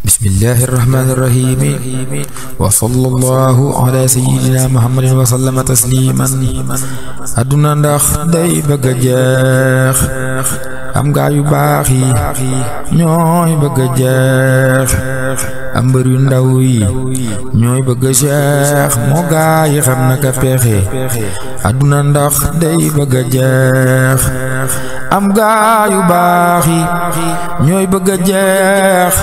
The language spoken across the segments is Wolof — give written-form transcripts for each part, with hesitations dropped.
Bismillahirrahmanirrahim. Wa sallallahu ala sayyidina Muhammadin wa sallama tasliman. Aduna ndax day bëgg a jeex, am gaa yu baax yi ñooy bëgg a jeex, am mbër yu ndaw yi ñooy bëgg a jeex, moo gaa yi xam naka pexe. Aduna ndax day bëgg a jeex, am gaa yu baax yi ñooy bëgg a jeex,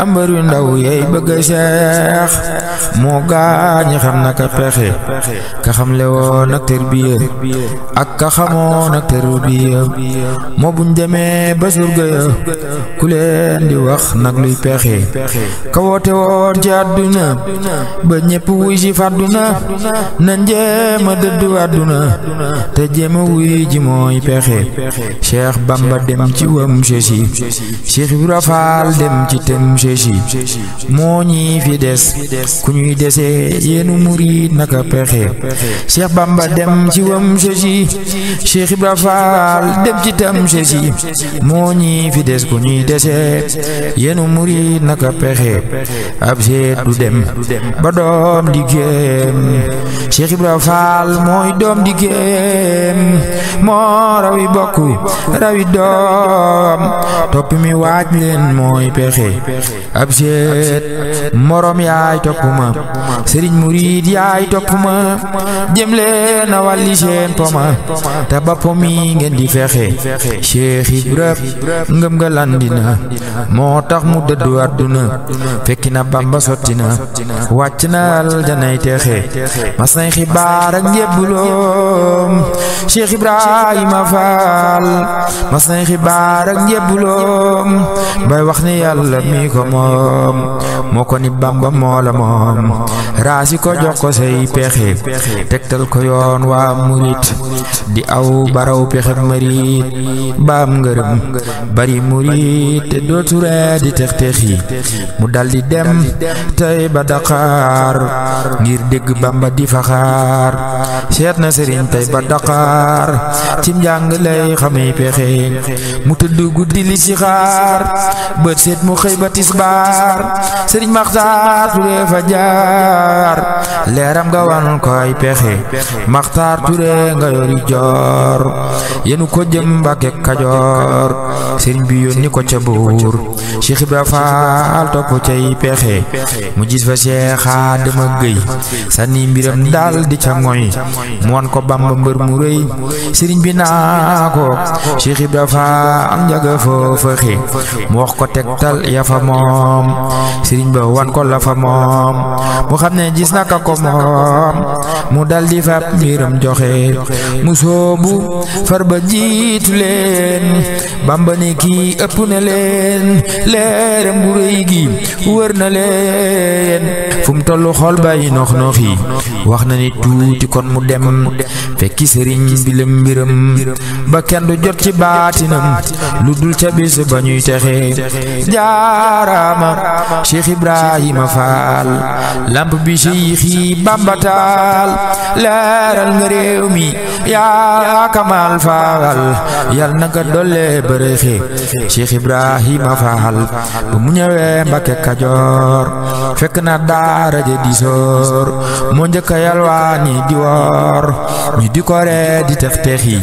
am mbër yu ndaw yey bëgg a jeex, moo gaa ñi xam naka pexe. Ka xamle woon ak tarbiya ak ka xamoon ak tarbiya, moo buñ demee ba surga ya ku leen di wax nag luy pexe. Ka woote woon ci àdduna ba ñépp wuy si fàdduna, na njéem a dëddu àdduna te jéem a wuy ji mooy pexe. Cheikh Bamba dem ci wam sesi, Cheikh Ibra Fall dem ci tem sesi, moo ñi fi des ku ñuy desee yéenu murid naka pexe. Cheikh Bamba dem ci wam sesi, Cheikh Ibra Fall dem ci tem sesi, moo ñi fi des ku ñuy desee yéenu murid naka pexe. Ab seet du dem ba doom di géem, Cheikh Ibra Fall mooy doom di géem, moo rawi bokku rawi doom, topp mi waaj leen mooy pexe. Ab seet morom yaay topp ma, sëriñ murid yaay topp ma, jëm leen a wàlli seen poma te ba pomi ngeen di fexe. Cheikh Ibra ngëm nga landina, moo tax mu dëddu àdduna, fekki na Bamba sotti na, wàcc na aljanay texe. mas nay xibaar ak njébbuloom Cheikh Ibrahima Fall, mas nay xibaar ak njébbuloom bay wax ni yàlla mi ko moom, moo ko ni Bamba moo la moom, raasi ko jox ko say pexe, tegtal ko yoon waa murit di aw baraw pexe marit, baam ngërëm bari murit te dootu ree di tex texi. mu daldi dem tey ba Dakar ngir dégg Bamba di faxaar, seet na sëriñ tey ba Dakar ci njàng lay xamee pexe. mu tëdd guddi li si xaar bët seet mu xëy ba tisbaar, sëriñ Maxtaar Ture fa jaar leeram nga wan koy pexe. Maxtaar Ture nga yori joor yenu ko jëm Mbàkke Kajoor, sëriñ bi yónni ko ca buur Cheikh Ibra Fall topp cay pexe. mu gis fa Cheikh Adama Gueye sànni mbiram dal di ca ngoy, mu wan ko Bamba mbër mu rëy, sëriñ bi naa ko Cheikh Ibra Fall njaga foofa xe. mu wax ko tegtal ya fa moom, sëriñ ba wan ko la fa moom, mu xam ne gis naka ko moom, mu dal di fab mbiram joxe. mu soobu far ba jiitu leen, Bamba ne kii ëpp na leen, leeram bu rëy gi wër na leen, fu mu tollu xol bay nox noxi. wax na ni tuuti kon mu dem fekki sëriñ bi la mbiram, ba kenn du jot ci baatinam lu dul ca bis ba ñuy texe. jaarama Cheikh Ibrahima Fall, lamp bi Cheikhi Bamba taal, leeral nga réew mi yaa Kamal Fall, yal na nga dolle bërëxe. Cheikh Ibrahima Fall bu mu ñëwee Mbàkke Kajoor fekk na daara ja di soor, moo njëkk a yalwaani di woor, ñu di ko ree di tex texi,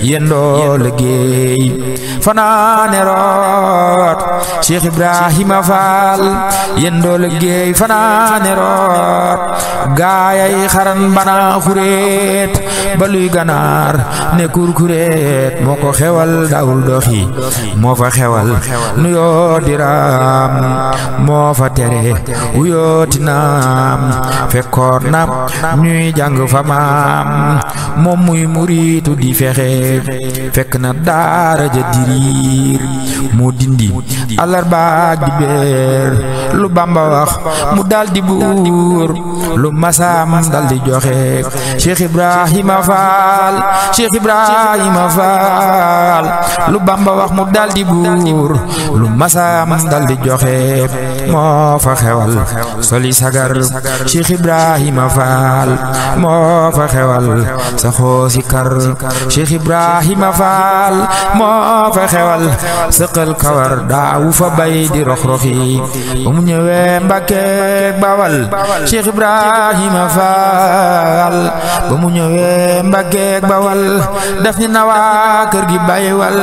yendoo liggéey fanaane root. Cheikh Ibrahima Fall yendoo liggéey fanaane root, gaayay xaran bana xureet ba luy ganaar ne kurkureet, moo ko xewal daawul doxi, moo fa xewal nuyoo diraam, moo fa tere wuyooti naam, fekkoon na ñuy jàng fa maam, moom muy muritu di fexe. fekk na daara ja diriir, moo dindi àllarba di beer, lu Bamba wax mu daldi buur, lu masaam daldi joxe. Cheikh Ibrahima Fall, Cheikh Ibrahima Fall, lu Bamba wax mu daldi buur, lu masaam daldi joxe. moo fa xewal soli sagar Cheikh Ibrahima Fall moo fa xewal sa xoosi kar Cheikh Ibrahima Fall moo fa xewal sëqal kawar daawu fa bay di rox-roxi ba mu ñëwee Mbàkke Bawal Cheikh Ibrahima Fall ba mu ñëwee Mbàkke Bawal def ni nawaa kër gi bayiwal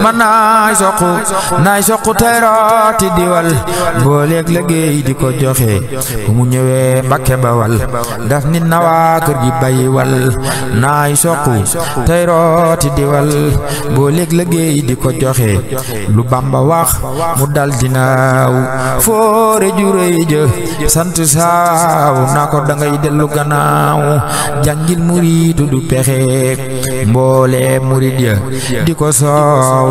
man naay soqu terooti diwal booleeg liggéey di ko joxe ba mu ñëwee Mbàkke Bawal def ni nawaa kër gi bayiwal naay soqu terooti diwal booleeg liggéey di ko joxe lu Bamba wax mu dal dinaaw foore jurëy jë sant saaw naa ko dangay dellu gannaaw jàngil muriitu du pexe mboole murid ya di ko soow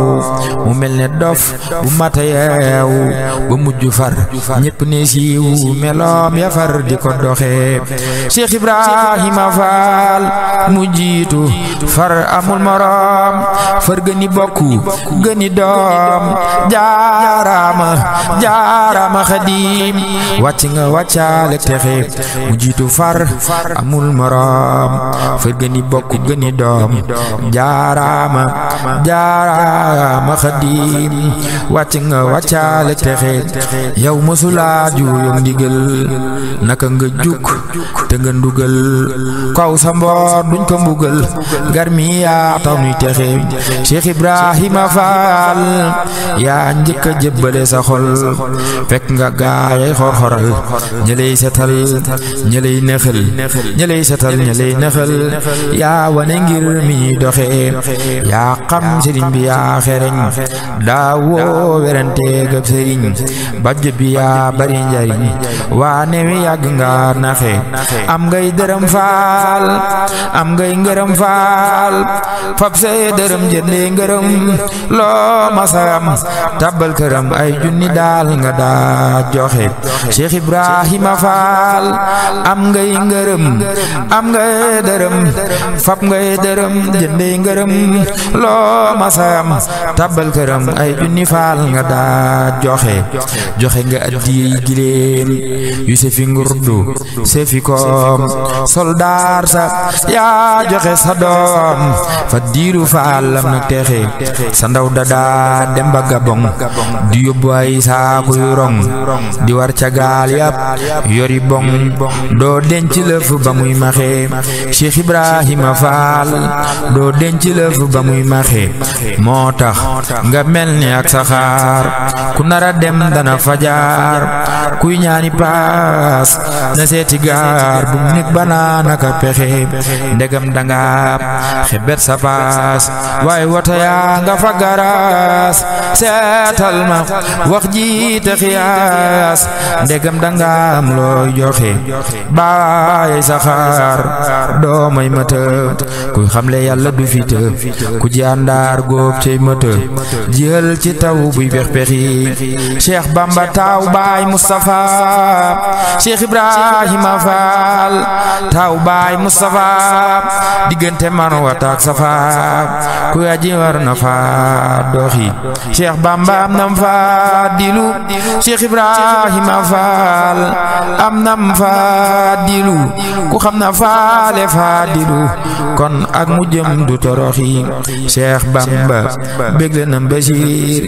mu mel ne dof bu mata yeew ba mujj far ñépp ne siiw meloom ya far di ko doxe Cheikh Ibrahima Fall mu jiitu far amul morom far gëni bokku gëni doom jaarama Xadim wàcc nga wàccaale texe mu jiitu far amul morom far gëni bokku gëni doom jaarama Xadim wàcc nga wàccaale texe yow mësulaa juuyoo ndigal naka nga juk te nga ndugal kaw sa mboor duñ ko mbugal garmi yaa taw nuy texe Cheikh Ibrahima Fall yaa njëkk a jébbale sa xol fekk nga gaayay xor-xoral ñëlay setal ñëlay nexal ñëlay setal ñëlay nexal yaa wane ngir mi ñuy doxe yaa xam sëriñ bi yaa xereñ daawoo werante gab sëriñ bajj bi yaa bari njariñ waa newi yàgg nga naxe am ngay dërëm faal am ngay ngërëm faal fab say dërëm jëndee ngërëm loo masam tabbal këram ay junni daal nga daa joxe Cheikh Ibrahima Fall am ngay ngërëm am ngay dërëm fab ngay dërëm jëndee ngërëm loo masam tabbal këram ay junni faal nga daa joxe nga addiyey giléem yu sefi ngurdu sefi koom soldaar sa yaa joxe sa doom fa diiru faalam nag texe sa ndaw dadaa dem ba Gabon di yóbbu ay saaku yu rong di war ca gaal yap yori bong doo denc lëf ba muy maxe Cheikh Ibrahima Fall doo denc lëf ba muy maxe moo tax nga mel ni ak saxaar ku nara dem dana fajar kuy ñaani paas na seeti gaar bu mu nekk banaana ka pexe ndegam danga xebet sa paas waaye wota yaa nga fa garaas seetal ma wax ji te xiyaas ndegam danga am looy joxe baay saxaar doo may mëtë kuy xamle yàlla du fi të ku jandaar góob cey mëtë jël ci taw buy bex pexi Cheikh Bamba taw baay Mustafa Cheikh Ibrahima Fall taw baay Mustafa diggante Marwa ak Safa ku aji war na fa doxi Cheikh Bamba am nam fa dilu Cheikh Ibrahima Fall am nam fa dilu ku xam na faale fa dilu kon ak mu jëm du toroxi Cheikh Bamba bégle nam Basiir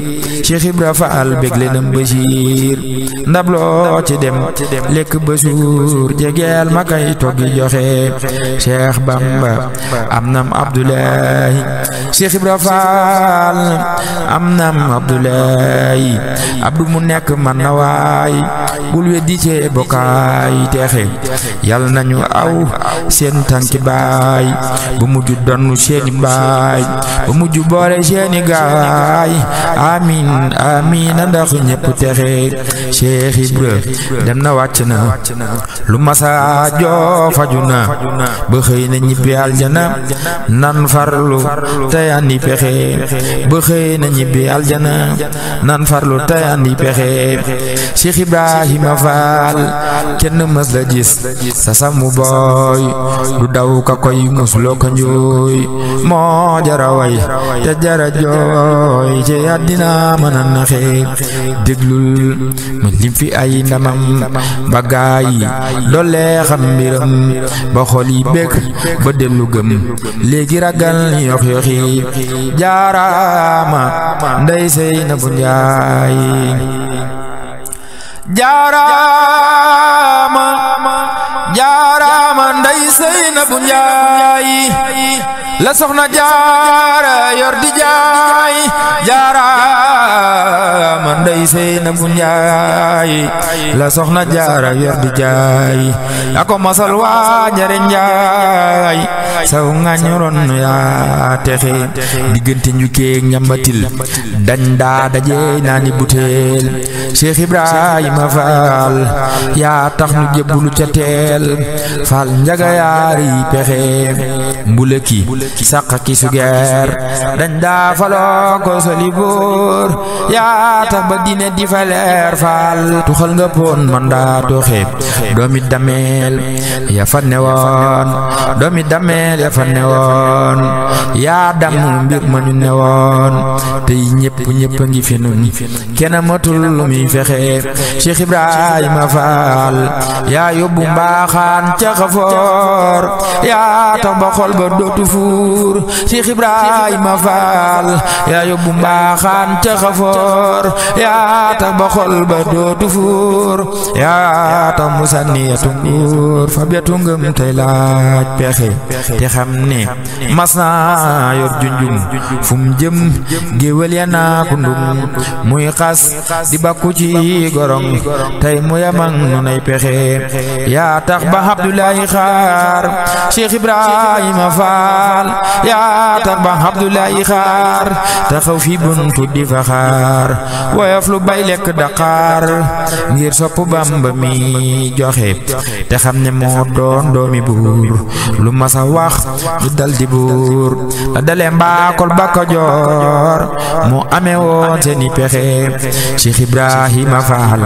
Cheikh Ibra Fall bégle nam Basiir ndab loo ci dem lekk ba suur jegeel ma kay toggi joxe Cheikh Bamba am nam Abdoulaye Cheikh Ibra Fall am nam Abdoulaye Abdou mu nekk man na waay bul weddi cee bokkaay texe yal nañu aw seen tànki baay bu mujj donnu seeni baay bu mujj boole seeni gaay amin amin ndax ñépp texe Cheikh Ibra dem na wàcc na lu masa joo faju na ba xëy na ñibbi aljana nan farlu tey andi pexe ba xëy na ñibbi aljana nan farlu tey andi pexe Cheikh Ibrahima Fall kenn mës la gis sa samu booy du daw ka koy musuloo ko njooy moo jara way te jara jooy ci àddina mën a naxe déglul ma lim fi ay ndamam ba gaay doole xam mbiram ba xol yi bekk ba dellu gëm léegi ragal yox yoxi jaaraama ndey Seynabu Njaay jaaraama jaaraama ndey Seynabu Njaay la soxna jaara yor di jaay jaaraama ndey Seynabu Njaay la soxna jaara yor di jaay ako masal waa njare Njaay saw ngañoron yaa texe diggante njukkeeg ñambatil dañ daa daje naani butéel Cheikh Ibrahima Fall yaa tax nu jébbulu ca teel Fall njaga yaari pexe mbuleki sàq ki sugeer dañ daa faloo ko soli boor yaa tax ba dine di fa leer Fall tuxal nga poon man daa toxe doomi dameel ya fa newoon doomi dameel ya fa newoon yaa dam mbir ma ñu newoon tey ñëpp a ngi fi nun kenn matul lu muy fexe Cheikh Ibrahima Fall yaa yóbbu mbaaxaan ca xafoor yaa tax ba xol ba dootu fuur Cheikh Ibrahima Fall yaa yóbbu mbaaxaan ca xafoor yaa tax ba xol ba dootu fuur yaa tax mu sànni yatu nguur fa betu ngëm tey laaj pexe te xam ne mas naa yor junjum fu mu jëm géwél ya naa ko ndum muy xas di bakku ci gorong tey mu yamang nu nay pexe yaa tax ba Abdoulaye xaar Cheikh Ibrahima Fall yaa tax ba Abdoulaye xaar taxaw fi buntu di fa xaar woyof lu bay lekk Dakar ngir sopp Bamba mi joxe te xam ne moo doon doomi buur lu masa wax du dal di buur la dale mbaakol ba Kajoor mu amee woon seeni pexe Cheikh Ibrahima Fall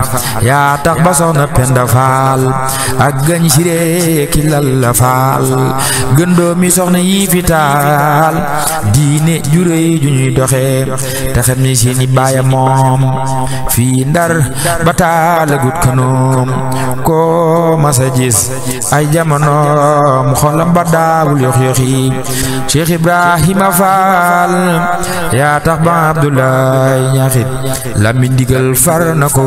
yaa tax ba soxna Penda Fall ak gañ siré ki Lalla Fall gën doomi soxna yi fi taal diine juréy ju ñuy doxe te xam ne seeni baaya moom fii Ndar ba taalagut kanoom ko masa gis ay jamonoom xolam ba daawul yox yoxi Cheikh Ibrahima Fall yaa tax ba Abdoulaye ñaxit la mi ndigal far na ko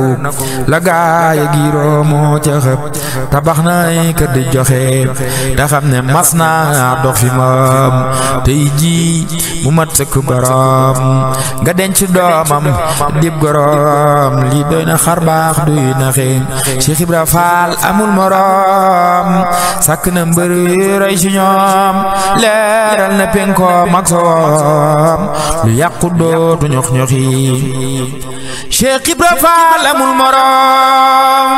la gaaya giiroo moo ca xëpp tabax na ay kër di joxe te xam ne mas naa dox fi moom tey jii mu mat sëkk borom nga denc doomam dib gorom lii doy na xar baax duy na xeen Cheikh Ibra Fall amul morom sàkk na mbër roy ci ñoom leeral na penkoom ak soom lu yàqu dootu ñox ñoxi Cheikh Ibra Fall amul morom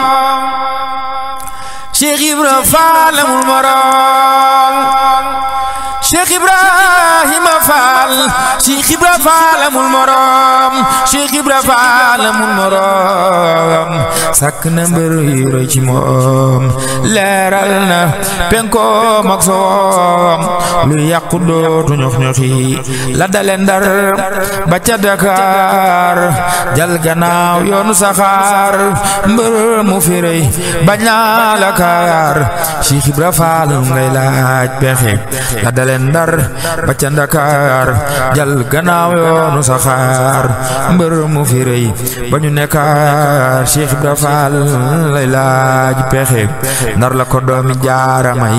Cheikh Ibra Fall amul morom Cheikh Ibrahima Fall Cheikh Ibra Fall amul morom Cheikh Ibra Fall amul morom sàkk na mbër yu roy ci moom leeral na penkoom ak soom lu yàqu dootu ñox ñoxi la dale Ndar ba ca Dakar jal gannaaw yoonu saxaar mbër mu fi rëy bañ naa la kaar Cheikh Ibra Fall ngay laaj pexe la dale Ndar ba ca Dakar jal gannaaw yoonu saxaar mbër mu fi rëy ba ñu nekkaar Cheikh Ibra Fall lay laaj pexe Ndar la ko doomi jaara may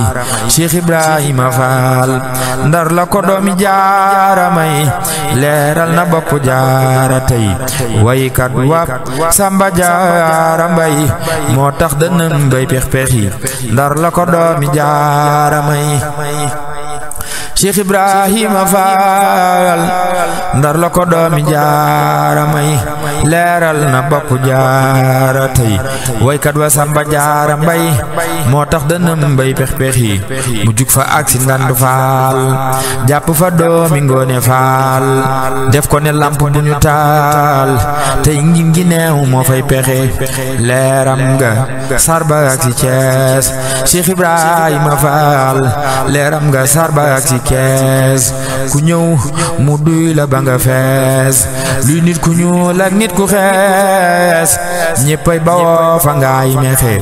Cheikh Ibrahima Fall Ndar la ko doomi jaara may leeral na bopp jaara tey waykat wap Samba Jaara Mbay moo tax dënëm bay pex pexi Ndar la ko doomi jaara may Cheikh Ibrahima Fall Ndar la ko doomi jaara may leeral na bopp jaara tey waykat wa Samba Jaara Mbay moo tax dënëm mbay pex pex yi mu jug fa ak si Ndandu Faal jàpp fa doomi Ngoone Faal def ko ne lamp bu ñu taal tey ngi ngi neew moo fay pexe leeram nga Sarba ak si Cees Cheikh Ibrahima Fall leeram nga Sarba ak si Cees ku ñëw mu duy la ba nga fees luy nit ku ñuul ak nit ku xees ñéppay bawoo fa ngaay mexe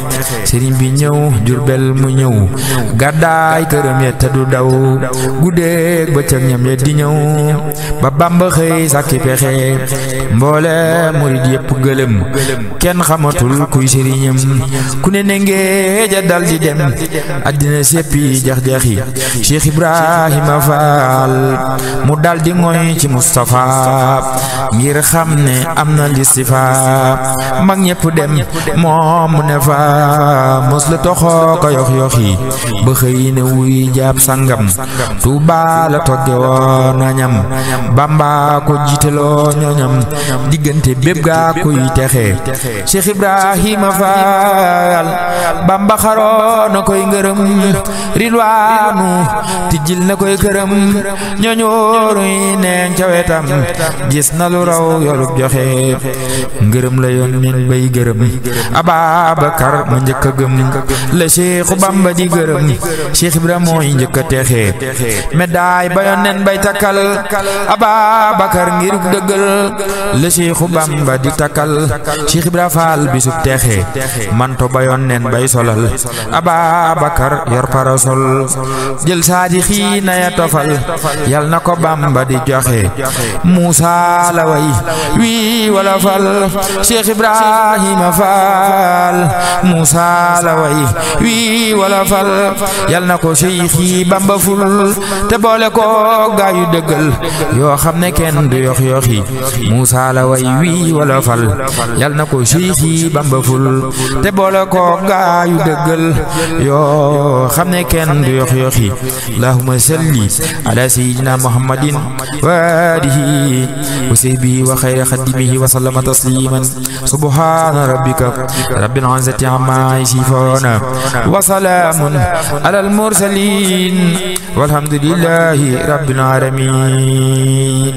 sëriñ bi ñëw Jurbel mu ñëw gàddaay këram ya te du daw guddeeg bëccëg ñam ya di ñëw ba Bamba xëy sàkki pexe mboole murid yépp gëlëm kenn xamatul kuy sëriñam ku ne nengee ja dal di dem àddina séppi jax-jaxi Cheikh Ibrahima Fall mu dal di ngoy ci Mustafa ngir xam ne am na listifa mag ñépp dem moom mu ne fa mos la toxoo ko yox-yoxi ba xëy ne wuy jaab sangam Tuuba la togge woon añam Bamba ko jiiteloo ñoñam diggante bépp gaa kuy texe Cheikh Ibrahima Fall Bamba xaroo na koy ngërëm ridwaanu tijjil na koy këram ñoñooru yi neen ca wetam gis na lu raw yolub joxe ngërëm la yónneen bay gërëm Ababakar ma njëkk a gëm la Cheikhu Bamba di gërëm Cheikh Ibrahima mooy njëkk a texe médaille ba yónneen bay takkal Ababakar ngir dëggal la Cheikhu Bamba di takkal Cheikh Ibrahima Fall bisub texe manto ba yónneen bay solal Ababakar yor parasol jël saadi xiina ya tofal yal na ko Bamba di joxe Muusa la way wi wala fal Cheikh Ibrahima Fall Muusa la way wi wala fal yal na ko Cheikhi Bamba ful te boole ko gaayu dëggal yoo xam ne kenn du yox yoxi Muusa la way wi wala fal yal na ko Cheikhi Bamba ful te boole ko gaayu dëggal yoo xam ne kenn du yox yoxi Allahumma salli ala sayyidina Muhammadin wa alihi wa sahbihi wa khayri khadimihi wa sallama tasliman subhana rabbika rabbil izzati amma yasifun wa salamun ala al mursalin walhamdulillahi rabbil alamin.